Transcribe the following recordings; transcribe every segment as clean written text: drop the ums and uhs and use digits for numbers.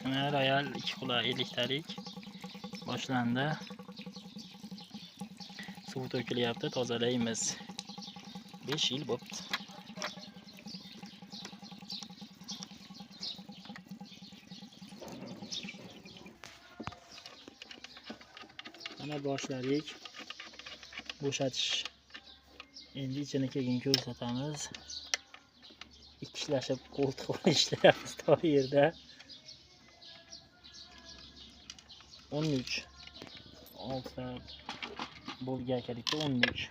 Mana royal 2 quloq 50 talik boshlandi. Suv to'kilyapti, tozalaymiz. 5 yil bo'pti. Mana boshladik. Bo'shatish. Endi ichini keyin ko'rsatamiz. Ikkishlashib qo'ltiq bilan ishlayapmiz tor yerda. 13 6 ta bo'lgan akalikda 13.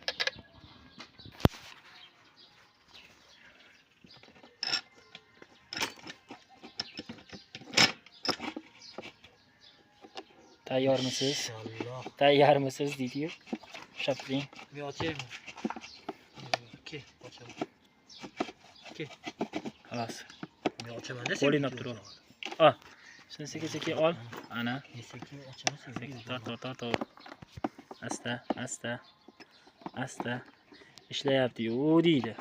Tayyormisiz? Tayyormisiz deydi-yu. Ushlab turing. Men ochaymi? Ke, ochaman. Ke. Xalos. Men ochaman desa. Qo'lingni olib tur. Ol. Shuni sekin-sekin ol. Ana. Sekin ochaman, sekin. Tort, tort, tort. Asta, asta. Asta. Ishlayapti-yu deydi.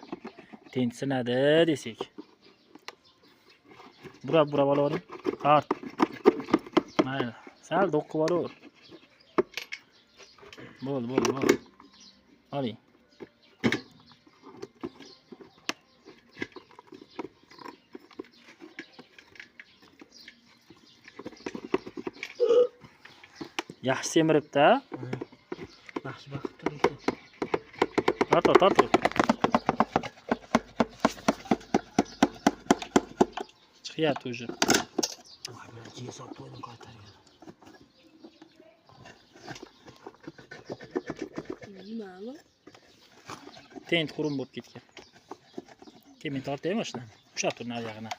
Tentsinadi desak. Burab-burab olavering. Tort. Mayli. Sal do'q qilib olaver. Bo'ldi, bo'ldi, bo'ldi. Oling. Yaxshi semiribdi-a? Yaxshi baqib turibdi. Tort, tort. Chiqyapti уже. Tent qurum bo'lib ketgan. Keyin men tortaymi shuni? Ushlab tur nariyog'ini.